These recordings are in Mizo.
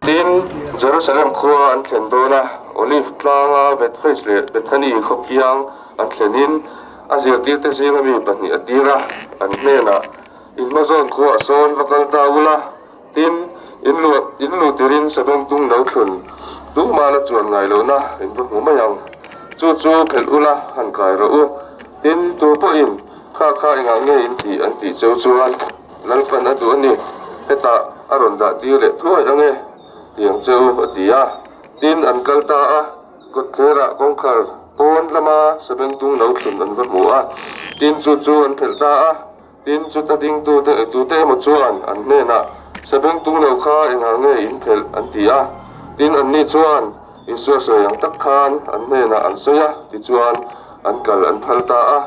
Tin, Jerusalem khua an thlen dawn a, Olive tlanga Bethphage leh Bethany khaw kiang an thlenin a zirtirte zinga mi pahnih a tir a, an hnenah, In hmazawn khuaah sawn va kal ta ula, Tin, in luah in luh tirin sabengtung lo thlun tumah la chuan ngai lohna in va hmu mai ang. Chu chu phelh ula han kai rawh u. Tin, tu pawhin kha kha engah nge in tih an tih cheu chuan Lalpan a duh a ni, hetah a rawn dah tir leh thuai ang e tiang cheu a ti a. Tin, an kal ta a, kawtthlerah kawngkhar pawn lama sabengtung lo thlun an va hmu a. Tin, chu chu an phelh ta a. Tin, chuta dingtute tute emaw chuan an hnenah, Sabeng tung lo kha engah nge in phelh? an ti a. Tin, anni chuan Isua sawi ang tak khan an hnenah an sawi a, tichuan an kal an phal ta a.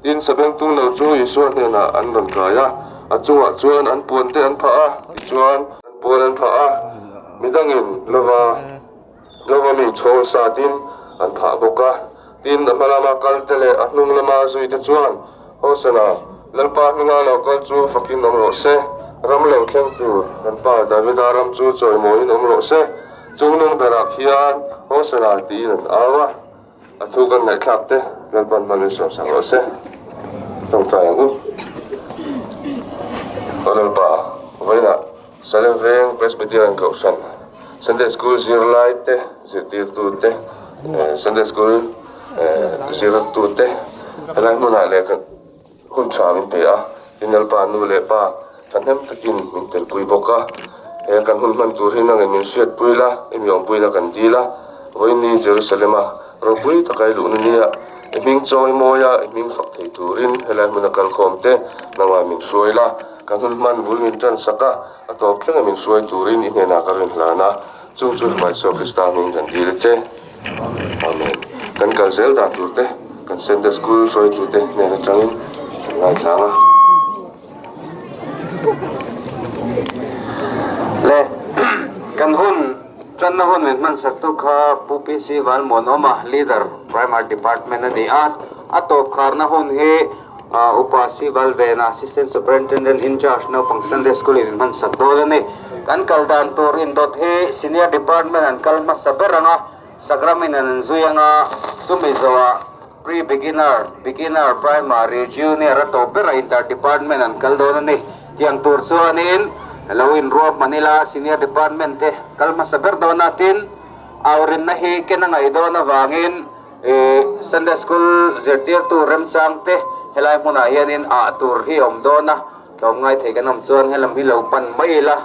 Tin, Sabeng tung lo chu Isua hnenah an rawn kai a, a chungah chuan an puan te an phah a, tichuan an puan an phah a, midangin lova lova mi chhawl satin an phah bawk a. Tin, a hma lama kalte leh a hnung lama zuite chuan, Hosana, Lalpa hminga lo kal chu fakin awm rawh se, ram lo thleng tur kan pa Davida ram chu chawimawiin awm rawh se, chungnung berah khian Hosana tiin an au a, a thu kan ngaihthlak te Lalpan hman in sawmsak rawh se. Tawngtai ang u. Aw Lalpa, vawiinah Salem Veng Presbyterian Kohhran Sunday School zirlai te, zirtirtu te, Sunday School zirtu te helai hmunah leh hun tha min pe a, tin Lalpa nu leh pa thahnem takin min telpui bawk a, he kan hun hman tur hi nangin min hriatpui la, i mi awmpui la kan dil a, vawiin Jerusalem-a ropui taka i luhna nia i hming chawi mawi a, i hming fak thei turin helai hmuna kalkhawm te nangmah min hruai la. Ka hun hman bul min tan sak a, a tawp thleng a min hruai turin i hnenah ka rin hlan a, chung chu Hmaisua Krista hming kan dil a che. Amen. Kan kal zel dan tur te, kan Sunday School hruaitu te hnen atangin kan ngaithlang a. Le, kan hun tanna hun min hman sak tu kha Pu PC Valmuanawma, Leader, Primary Department a ni a, a tawp kharna hun hi Upa Si Valvena, Assistant Superintendent in Charge naupang Sunday School in hman sak dawn a ni. Kan kal dan tur indawt hi Senior Department an kal hmasa ber ang a, Sakramin an an zui ang a, chumi zawhah Pre-Beginner, Beginner, Primary, Junior a tawp berah Inter Department an kal dawn a ni. Tiang tur chuanin lo inruahman ila Senior Department te kal hmasa ber dawn a, tin aurinna hi ken a ngaih dawn avangin, Sunday School zirtirtu remchang te helai hmunah hianin ah tur hi a awm dawn a, tlawmngai thei kan awm chuan helam hi lo pan mai ila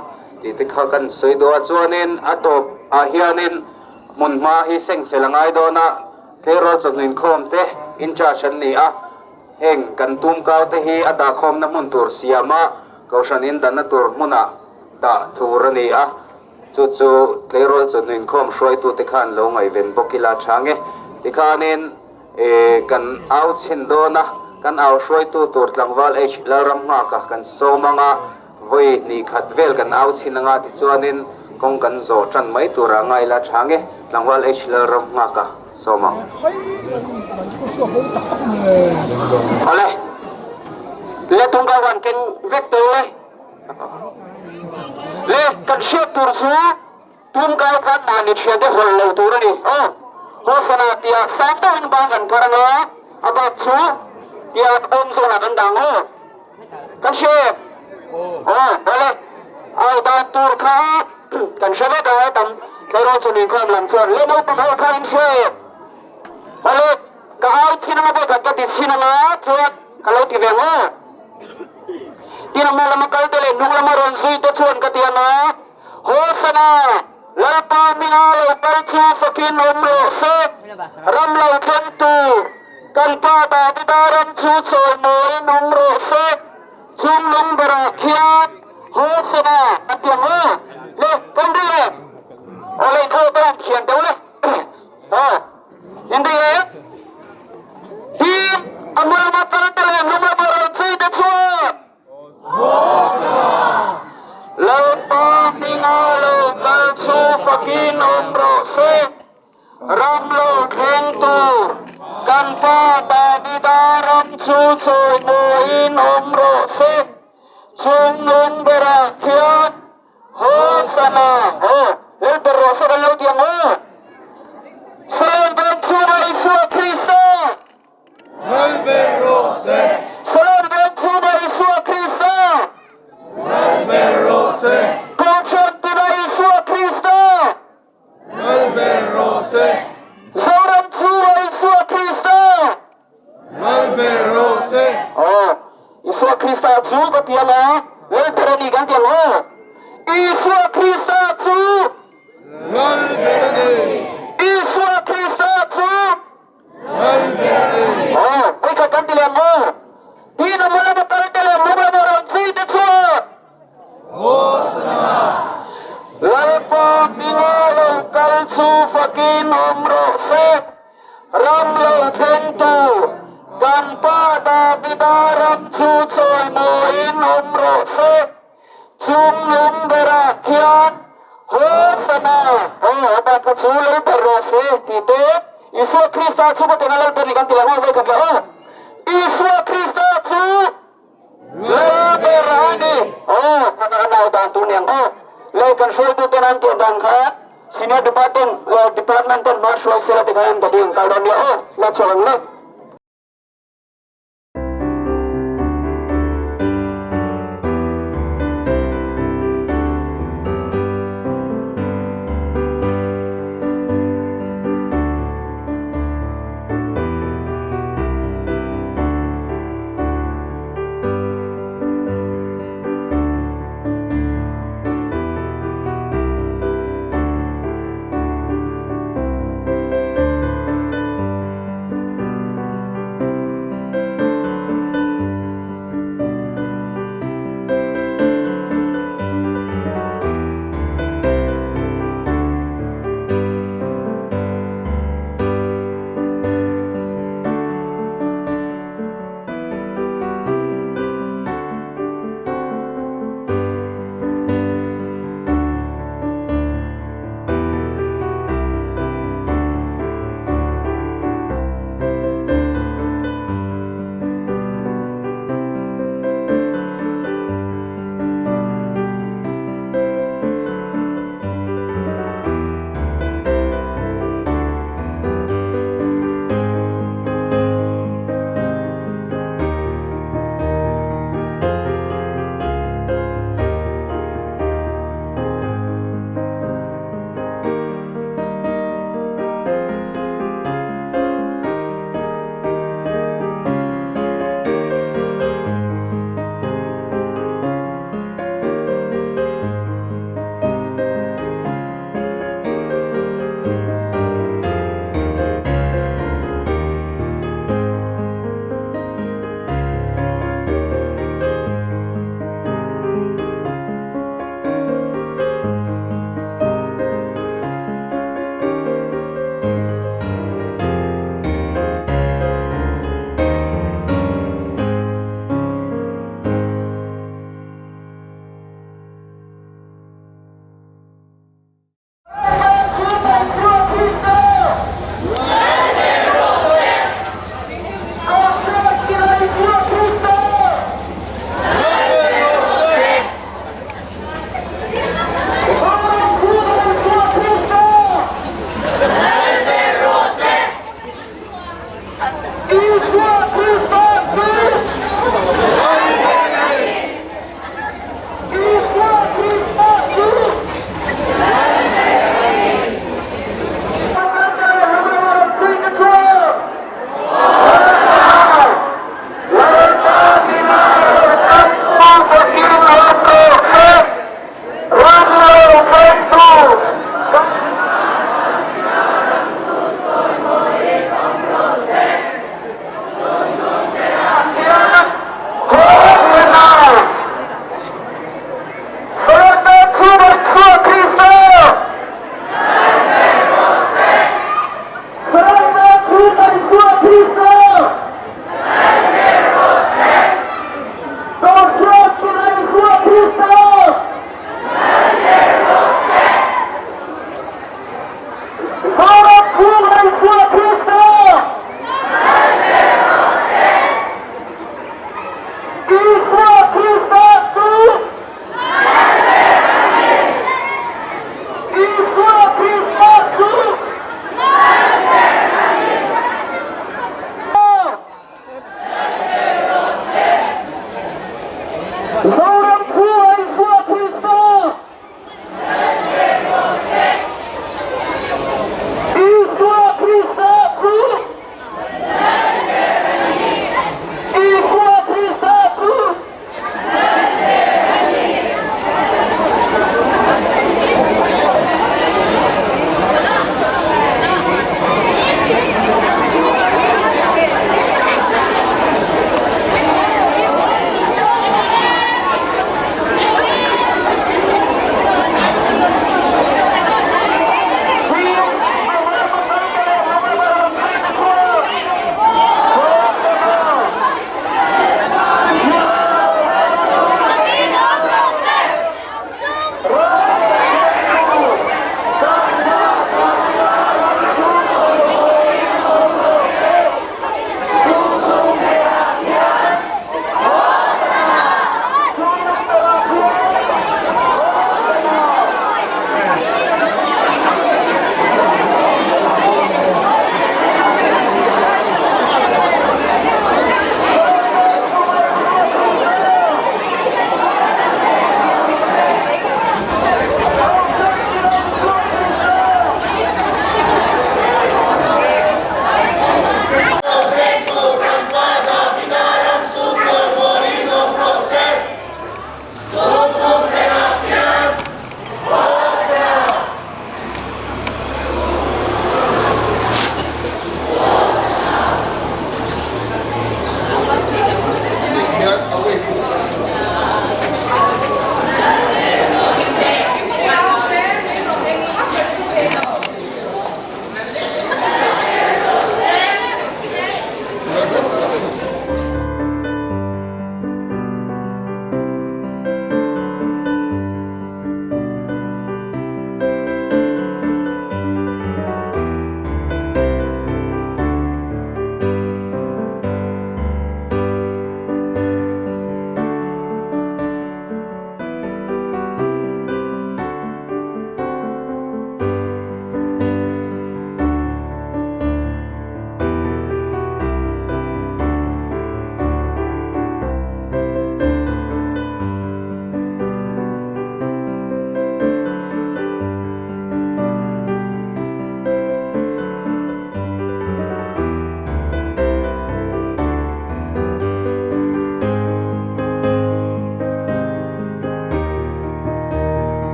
tih te kha kan sawi duh a, chuanin a tawp ah hianin hmun hma hi seng fel a ngai dawn a, tleirawl chawhnu inkhawm te in charge an ni a, heng kan tum kau te hi a dahkhawmna hmun tur siam a, kohhran in danna tur hmunah dah tur a ni a. Chu chu tleirawl chawhnu inkhawm hruaitute khan lo ngaihven bawk ila tha nge. Tikhanin kan au chhin dawn a, kan au hruaitu tur tlangval H Lalramnghaka kan sawm ang a, vawi hnih khat vel kan au chhin ang a, tichuanin kawng kan zawh tan mai turah ngai ila tha nge, tlangval H Lalramnghaka sawm ang. Awle, le tung ka van keng vek tawh e. Le kan hriat tur chu tumkai khan mahni thiante hawl lo tur a ni. Aw, Hosana tia sang deuhin bang kan phar anga, a bak chu tia awm zawnah kan dah ang aw. Kan hria em? Aw, awle, au dan tur kha kan hre vek a, tam tleirawl chu nuikhawm lam chuan le naupang ho kha in hria em? Awle, ka au chin anga vawikhat ka ti chin anga chuan ka lo ti ve ang aw. Tin a hma lama kalte leh hnung lama rawn zuite chuan ka ti ang a, Hosana! Lalpa hminga lo kal chu fakin awm rawh se, ram lo thleng tur kan pa Davida ram chu chawimawiin awm rawh se, chungnung berah khian Hosana! A ti ang a, le kan ri. pa Davida ram chu chawimawiin awm rawh se. Chungnung berah khian Hosana! Aw, lal ber rawh se kan lo ti ang aw. Salom veng chhunga Isua Krista! Lal ber rawh se! Salom veng chhunga Isua Krista! Lal ber rawh se! Kohhran tina Isua Krista! Lal ber rawh se! Zoram chhunga Isua Krista! Lal ber rawh se! Aw, Isua Krista chu ka ti ang a, Lal ber a ni kan ti ang aw. Isua Krista chu! Lal ber a ni! Isua Krista chu! Lal ber a ni! Aw, vawikhat kan ti leh ang aw. Tin a hma lama kal te leh hnung lama rawn zui te chuan. Hosana! Lalpa hminga lo kal chu fakin awm rawh se. Ram lo thlengtu kan pa Davida ram chu chawimawiin awm rawh se. Chungnung berah khian Hosana! Aw, a kha chu lal ber rawh se tih te, Isua Krista chu ka kena lal ber ni kan ti lo aw, vawikhat leh aw. Isua Krista chu lal ber a ni. Aw, kha kha nau dan tur ni ang aw. Lei kan hruaituten an tih dan kha Senior Department Department ten hma hruai sela tikhan ka ding kal dawn nia aw, la chhuak ang le.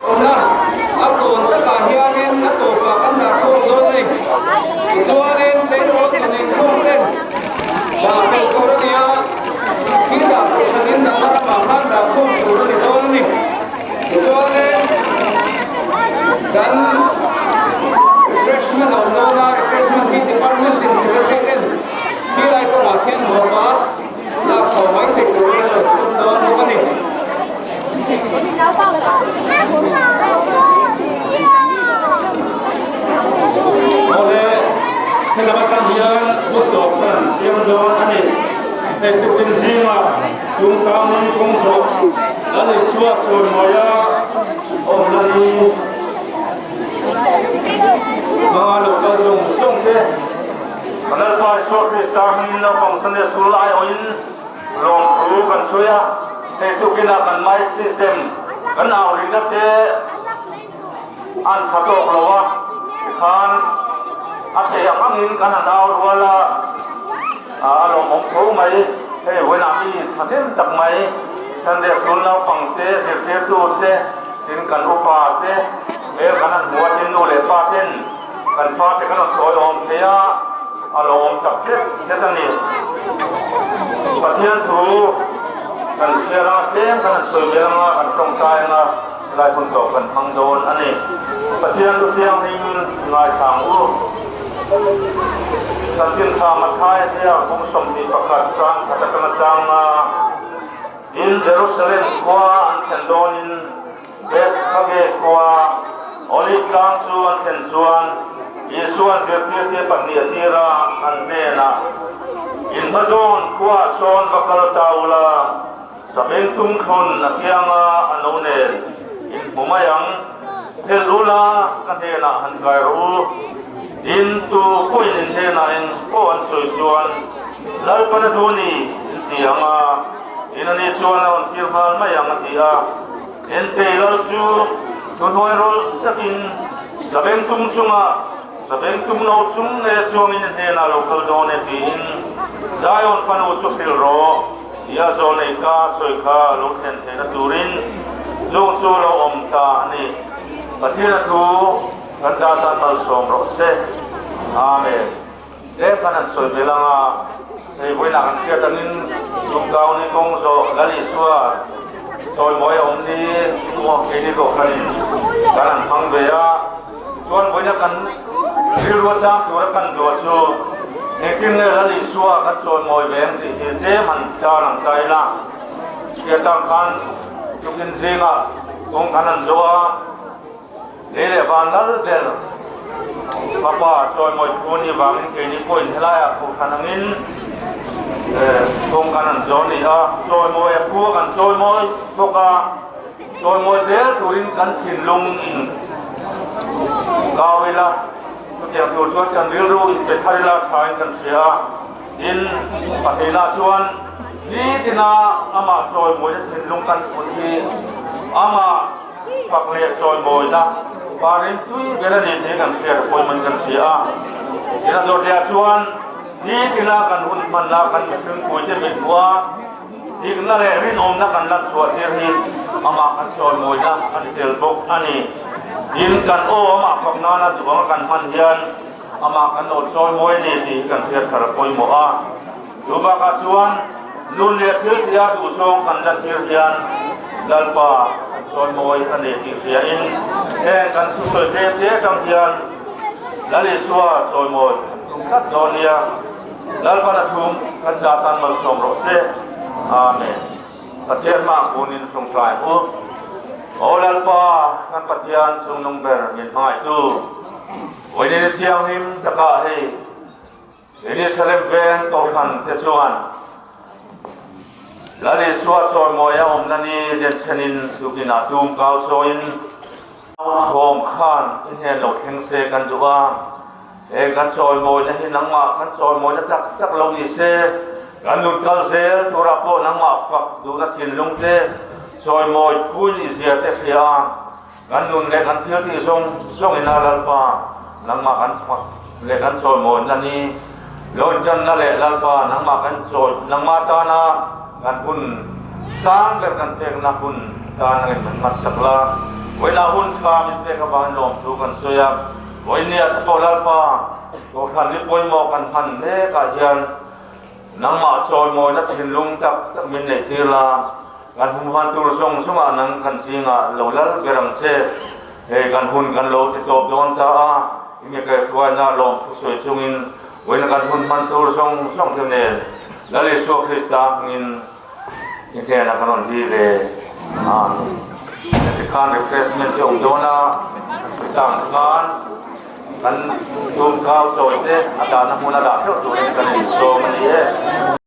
Awmna a kawn takah hianin a tawpah kan dah khawm dawn a ni. Tichuanin tleirawl thawn inkhawm ten dah fel tur a ni a, khi dah kohhran in dahna ramah khan dah khawm tur a ni dawn a ni. Tichuanin kan refreshment a awm dawn a, refreshment hi department in secretary ten khi lai kawngah khian nuam a lak chho mai theih turin a lo sum dawn bawk a ni. Awle, helam atang hian kut tawp kan an siam dawn a ni. Hei tukin zingah Tungkangin kawng zawh Lal Isua chawimawi a awmna ni hmanga lo kal zawng zawng te Lalpa Isua Krista hmingin naupang Sunday School aiawhin Lawmthu kan sawi a, hei tukinah kan mic system kan au rihna te an tha tawk lo a, tikhan a theih ang angin kan han au rual a, a lawmawm tho mai. Hei vawiinah mi thahnem tak mai Sunday School naupang te, zirtirtu te, tin kan upa te hmel kan han hmu a, tin nu leh pa ten kan fate kan rawn sawi awm thei a. A lawm tak zet zet a ni. Pathian thu kan chhiar anga tlem kan han sawi vel anga kan tawngtai anga helai hun tawh kan hmang dawn a ni. Pathian thu thianghlim ngaithla ang u. Chanchin tha Matthai ziak bung 21 chang khat atanga changa in Jerusalem khua an thlen dawnin Bethphage khua Olive tlang chu an thlen chuan Isua'n zirtirte pahnih a tir a, an hnenah, In hmazawn khuaah sawn va kal ta ula, sabeng tum thlun a kianga a no nen in hmu mai ang. Phelh ula, ka hnenah han kai rawh u. In tu pawhin in hnenah eng pawh an sawi chuan, Lalpan a duh a ni, in ti ang a. In a ni chuan a rawn tir nghal mai ang a ti a. Entei lal chu thuhnuai rawlh takin sabeng tum chungah sabeng tum lo chung nge chuangin a hnenah lo kal dawn e tiin Zion fanu chu hrilh rawh tia zawnei ka sawi kha lo thlen theihna turin chung chu lo awm ta a ni. Pathian a thu kan zah tan malsawm rawh se. Amen. Tlem khan an sawi vel ang a, hei vawiinah kan hriat angin Tumkau ni kawng zawh Lal Isua chawimawi a awm ni emaw keini kohhranin kan han hmang ve a, chuan vawiina kan rilru a chang tura kan duah chu engtin nge Lal Isua kan chawimawi ve ang tih hi tlem han tar ang ta ila, hriat ang khan tukin zingah kawng kan han zawh a. Lei leh van lal ber fapa chawimawi thu ni vangin keini pawhin helaiah kohhran angin kawng kan han zawn ni a, chawimawi a phu a kan chawimawi bawk a, chawimawi zel turin kan thinlung in kau ila, chutiang tur chuan kan rilru in pe thar ila thain kan hria a, tin pahnihna chuan nitina amah chawimawina thinlung kan put hi amah. Fak leh chawimawina parin tui ber a ni tih kan hriat a pawimawhin kan hria a. Ina zawrhliah chuan nitina kan hun hmanna kan mihring puite mit hua Dikna leh rinawmna kan lan chhuah tir hi amah kan chawimawina a ni tel bawk a ni. Tin, kan aw amah fak nana duh anga kan hman hian amah kan lo chawimawi a ni tih hi kan hriat thar a pawimawh a. Chu bakah chuan nun leh thil tia duhzawng kan lan tir hian Lalpa kan chawimawi a ni tih hriain heng kan thusawi tlem te atang hian Lal Isua chawimawi kan tum tlat dawn nia. Lalpan a thum kan zah tan malsawm rawh se. Amen. Pathian hma kunin hlungtlai u. Aw Lalpa, kan Pathian chungnung ber min hmangaihtu, Vawiin thianghlim takah hei Jerusalem veng Kohhran te chuan Lal Isua chawimawi a awmna ni denchhenin tukinah tum kau chawiin thawm khan i hnen lo thleng se kan duh a, he kan chawimawina hi nangmah kan chawimawina tak tak lo ni se, kan nun kal zel turah pawh nangmah fak duhna thinlung te chawimawi pui nih zia te hria a. Kan nun leh kan thil tih zawng zawngin a Lalpa nangmah kan fak leh kan chawimawi na ni. Lawintanna leh Lalpa nangmah kan chawi nangmah tana kan hun sang ber kan pekna hun tan angin min hmasak la. Vawiinah hun tha min pek avangin lawmthu kan sawi a. Vawiinniah te pawh Lalpa Kohhran ni pawimawh kan hman mek ah hian Nangmah chawimawina thinlung tak tak min neih tir la, kan humhan tur zawng zawngah nang kan zingah lo lal ber ang che. Hei kan hun kan lo ti tawp dawn ta a, i mi kaihhruaina lawmthu sawi chungin vawiin kan hun hman tur zawng zawng te nen Lal Isua Krista hmingin i hnenah kan rawn dil e. Amen. Tikhan refreshment te awm dawn a, chutah khan Kan tumkau chawi te a dahna hmun a dah theuh turin kan insawm a ni e.